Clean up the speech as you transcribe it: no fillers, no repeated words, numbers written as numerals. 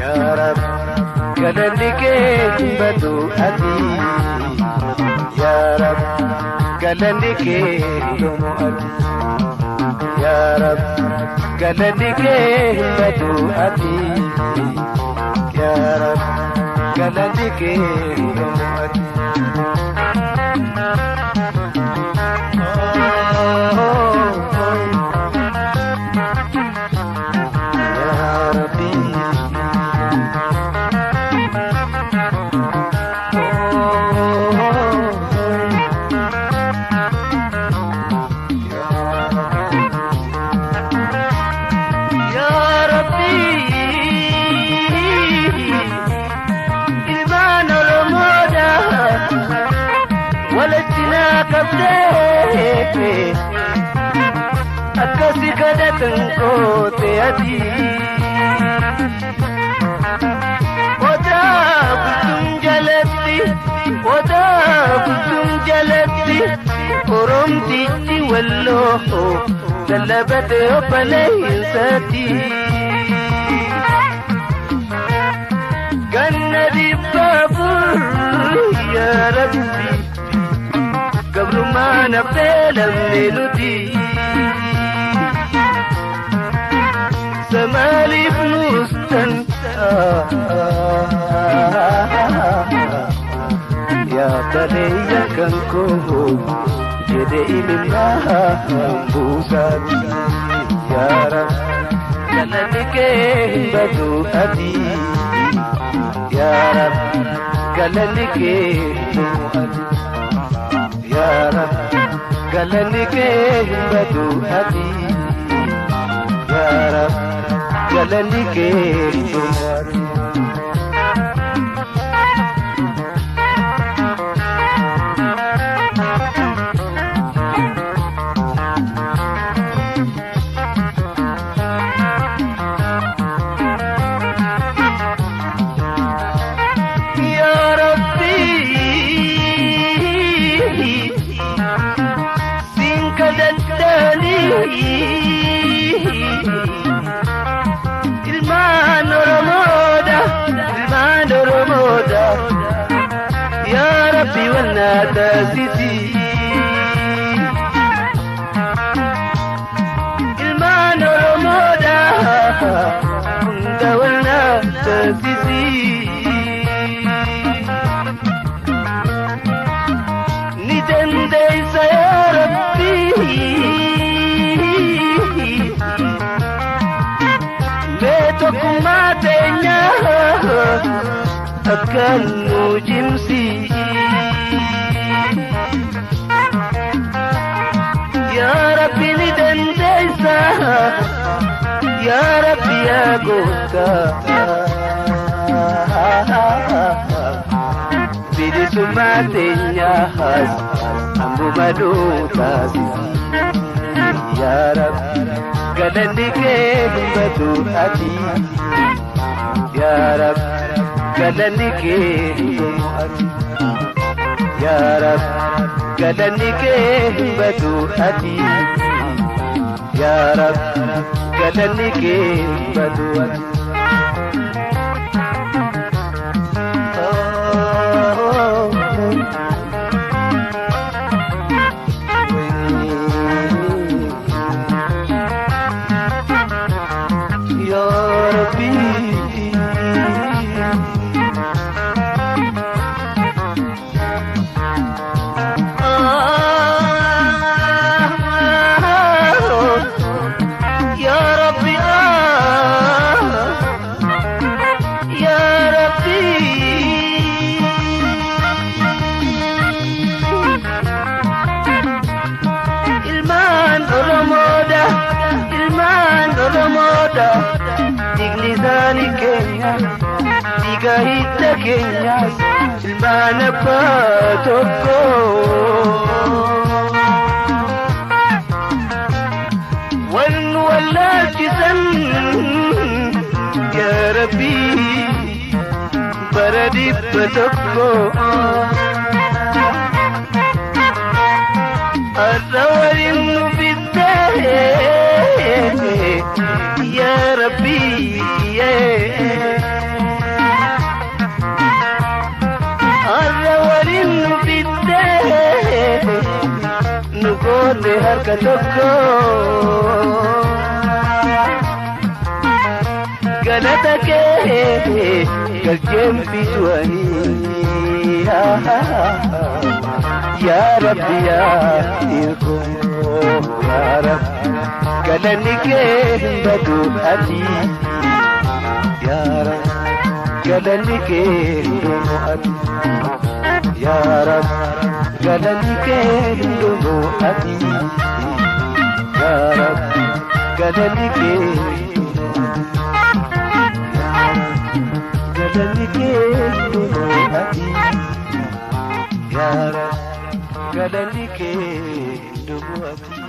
Yaa Rab galanni kee hin badu ati. Yaa Rab galanni kee hin dhumu ati. Yaa Rab galanni kee hin badu ati. Yaa Rab galanni kee hin dhumu ati. Yaa Rabbi. Yaa Rabbi, ilmaan Oromoodha walitti naa qabdee akkasi kadhatan goote ati. Odaa bultuun jalatti, odaa bultuun jalatti, Oromtichi walloo lallabate obboleessatti. Ganna 400 yaa Rabbi, gabrummaan affeelamne nuti. Samaaliif nuustan yaa baleeyya kan koo jedhe imimmaan buusaati. Yaa Rab galanni kee hin badu ati. Yaa Rab galanni kee hin dhumu ati. Yaa Rab galanni kee hin badu ati. Yaa Rab galanni kee hin dhumu ati. Yaa Rabbi siin kadhadhaanii ilmaan Oromoodha, ilmaan Oromoodha, yaa Rabbi wal naa taasisi. Ilmaan Oromoodha hunda wal naa taasisi. Ni dandeessa yaa Rabbi. Mee tokkummaa teenya akka nu cimsi. Yaa Rabbi ni dandeessa. Yaa Rabbi yaa gooftaa. Bilisummaa teenyaas hambuma nuu taasisi. Yaa Rabbi galanni kee hin badu ati. Yaa Rabbi galanni kee hin dhumu ati. Yaa Rabbi galanni kee hin badu ati. Yaa Rabbi galanni kee hin badu ati. Yaa Rabbi. Ya Rabbi, Ya Rabbi. Ilmaan Oromoodha, ilmaan Oromoodha, dhiigni isaanii keenya, dhiiga hidda keenyas, ilmaan abbaa tokko. Wal nu wallaalchisan yaa Rabbi bara 100. Har'a waliin nu fiddee yaa Rabbii. Har'a waliin nu fiddee nu goote harka tokko. Galata kee galcheen bisuanii yaa Rabbi yaa irkoo yaa Rabbi galanni kee hin badu ati yaa Rabbi galanni kee hin dhumu ati yaa Rabbi galanni kee hin dhumu ati yaa Rabbi galanni kee galanni kee hin dhumu ati yaa Rabbi galanni kee hin dhumu ati.